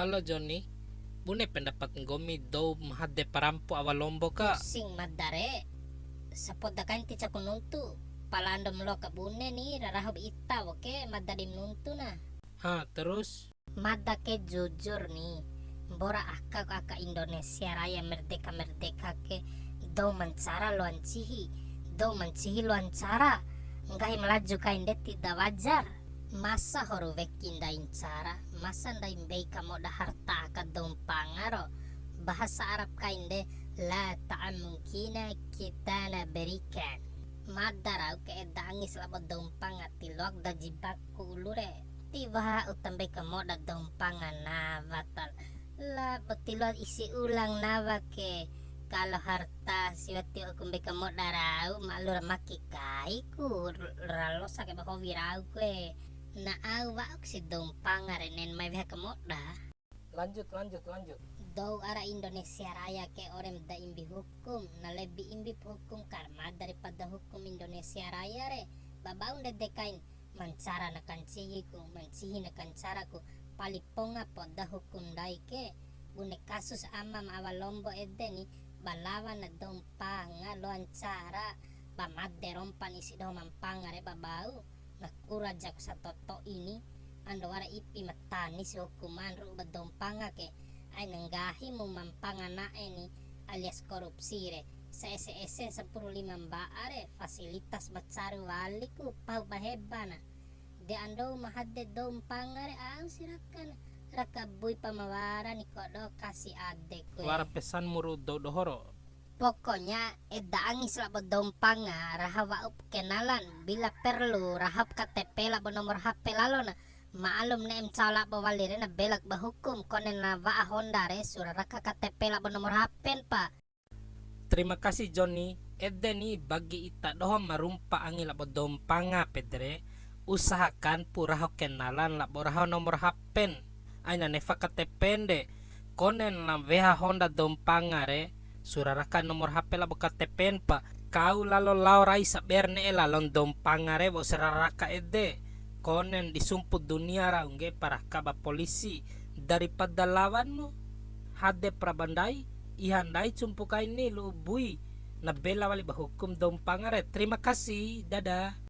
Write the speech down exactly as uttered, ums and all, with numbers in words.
Halo Joni, bune pendapat nggomi dou ma hade parampo awa Lombok ka? Pusing mada re. Sapoda kain ti caku nuntu. Pala ando ma loa kabune ni, ra raho ba ita, oke, mada di ma nuntu na. Ha, terus? Mada ke jujur ni, mbora aka ko aka Indonesia Raya merdeka-merdeka ke, dou ma ncara loa ncihi, dou ma ncihi loa ncara, nggahi Malaju kain de tidak wajar. Masa horu weki ndai ncara, masa ndai mbei kamoda harta aka dou mpanga ro? Bahasa Arab kain de, la ta'amungkina kita na berikan. Mada rau ke eda angis labo dou mpanga, ti loak da jibaku ulu re. Tiwaha uta mbei kamoda dou mpanga nawa tal. Labo ti loa isi ulang nawa ke. Kalo harta siwa tio ku mbei kamoda rau, maklum ra maki kai ku, ra losa kai ba howi rau ku e. Na au wa'uk si dou mpanga re nen mai weha kamoda. Lanjut, lanjut, lanjut. Dou ara Indonesia Raya ke ore ma da imbi hukum, na lebi imbi pu hukum karma daripada hukum Indonesia Raya re. Ba bau ndede kain, ma ncara na kancihi ku, ma ncihi na kancara ku, pali ponga poda hukum ndai ke. Bune kasus ama ma awa Lombok ede ni, ba lawa na dou mpanga loa ncara, ba made rompan isi doho ma mpanga re ba bau. Na kura jaku satoto'i ni, ando wara ipi ma tani si hukuman ru'u ba dou mpanga ke, aina nggahi mu ma mpanga na'e ni, alias korupsi re, sa ese-ese sampuru lima mba'a re, fasilitas ba caru wali ku, pahu ba heba na. De ando ma hade dou mpanga re, au si raka na, raka bui pa ma wara ni kodo kasi ade ku e. Wara pesanmu ru'u dou doho ro. Pokoknya, eda angis labo dou mpanga, raho wa'up kenalan, bila perlu, rahop K T P labo nomor H P lalo na, ma'alum ne'e ma ncao labo wali re na belak ba hukum, kone na wa'a honda re, sura raka K T P labo nomor H P mpa. Terima kasih Joni, ede ni bagi ita doho ma rumpa angi labo dou mpanga pede re, usahakan pu raho kenalan labo raho nomor H P-n, aina nefa K T P-n de, konen la weha honda dou mpanga re, sura raka nomor H P labo K T P-n pa, kau lalo lao rai saber ne'e lalon dou mpanga re wa'u sura raka ede, konen di sumpu dunia rau ngge'e pa raka ba polisi, daripada lawanmu, hade pra ba ndai, iha ndai cumpu kain ni lu'u bui, na bela wali ba hukum dou mpanga re, terima kasih, dadah.